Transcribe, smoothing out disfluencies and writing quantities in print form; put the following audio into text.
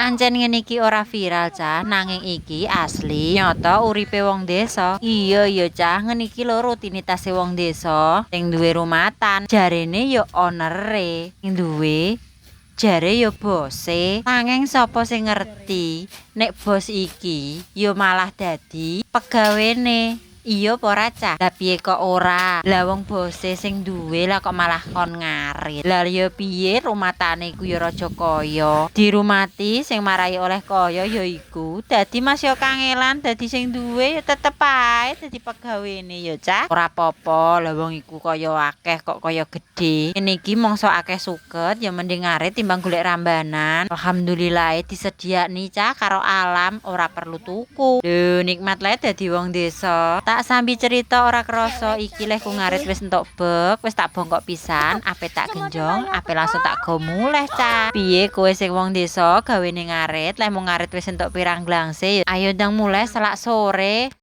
Ancen ngene iki ora viral, cah, nanging iki asli nyata uripe wong desa. Iya ya, cah, ngene iki lho rutinitase wong desa. Sing duwe rumatan jarene ya onere, sing duwe jare ya bose. Nanging sapa sing ngerti nek bos iki ya malah dadi pegawene. Iya apa ora, cah? Lah piye kok ora? Lah wong bose sing duwe lah kok malah kon ngarit. Lah ya piye, rumatane iku ya raja kaya. Dirumati sing marai oleh kaya ya iku. Dadi masio kangelan dadi sing duwe ya tetep ae dadi pegawene ya, cah. Ora apa-apa, lah wong iku kaya akeh kok kaya gedhe. Ngene iki mangsa akeh suket ya mending ngarit timbang golek rambanan. Alhamdulillah disediakni, cah, karo alam, ora perlu tuku. Lho, nikmat le dadi wong desa. Tak sambi cerita ora krasa iki lehku ngarit wis entuk bek, wis tak bongkok pisan, ape tak genjong, ape langsung tak go muleh, cah. Piye kowe sing wong desa gawene ngarit, lehmu ngarit wis entuk pirang glangse? Ayo ndang muleh selak sore.